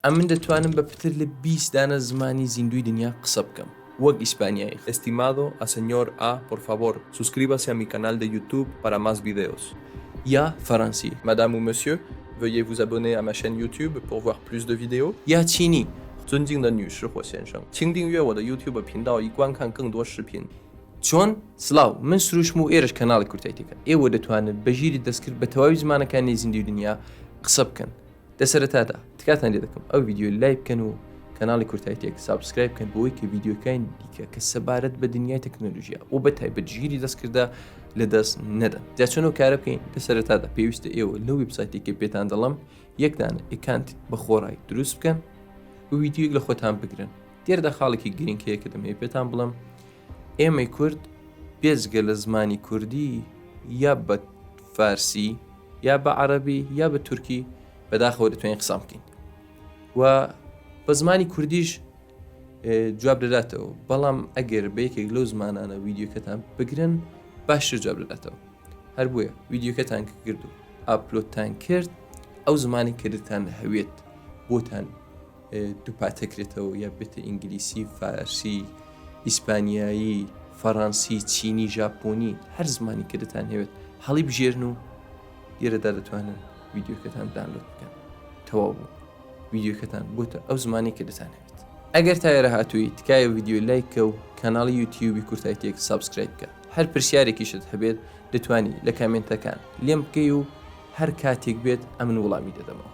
ئەمن دەتوانم بە پتر لە 20 دانە زمانی زیندووی دنیا قسە بکەم وەک ئیسپانیایی. Estimado a señor A por favor suscríbase a mi canal de YouTube para más videos. یا فەرەنسی. Madame ou monsieur veuillez vous abonner à ma chaîne YouTube pour voir plus de vidéos. یا چینی. 尊敬的女士或先生，请订阅我的 YouTube 频道以观看更多视频。 چۆن؟ سڵاو، من سروشم و ئێرەش کەناڵی کوردتایتێکە. ئێوە دەتوانن بە ژیری دەستکرد بە تەواوی زمانەکانی زیندووی دنیا قسە بکەن. لە سەرەتادا تکاتان لێ دەکەم ئەو ڤیدیۆ لایک بکەن و کەناڵی کوردتایتێک subscribe بکەن بۆی کە ڤیدیۆکانی دیکە کە سەبارەت بە دنیای تەکنۆلۆژیا و بە تایبەت ژیری دەستکردە لە دەست نەدەن. جا چۆن ئەو کارە بکەین؟ لە سەرەتادا پێویستە ئێوە لەو وێبسایتێک کە پێتان دەڵێم یەک دانە account بە خۆڕایی دروست بکەن و ڤیدیۆیەک لە خۆتان بگرن. لێرەدا خاڵێکی گرنگ هەیە کە دەمەوێت پێتان بڵێم ئێمەی کورد بێجگە لە زمانی کوردی یا بە فارسی یا بە عەرەبی یا بە تورکی بەداخەوە دەتوانین قسان بکەین و بە زمانی کوردیش جواب دەداتەوە بەڵام ئەگەر بە یەکێک لەو زمانانە ویددیوکەتان بگرن باشتر جواب دەداتەوە هەر بۆیە ویددیوکەتان کرد و upload تان کرد ئەو زمانی کردتان هەوێت بۆتان دووپاتەکرێتەوە یا بێتە ئینگلیسی فارسی ئیسپانیایی فەڕەنسی چینی ژاپۆنی هەر زمانی کە دەتان هەوێت هەڵی بژێرن و لێرەدا دەتوانن ڤیدیۆکەتان download بکەن تەواو بوو ڤیدیۆکەتان بۆتە ئەو زمانی کە دەتان هەوێت ئەگەر تا ئێرە هاتووی تکایە ڤیدیۆ لایک کە و کەناڵی یوتیوبی کوردتایتێک subscribe بکە هەر پرسیارێکیشت هەبێت دەتوانی لە comment ەکان لێم بکەی و هەر کاتێک بێت ئەمن وڵامی دەدەمەوە.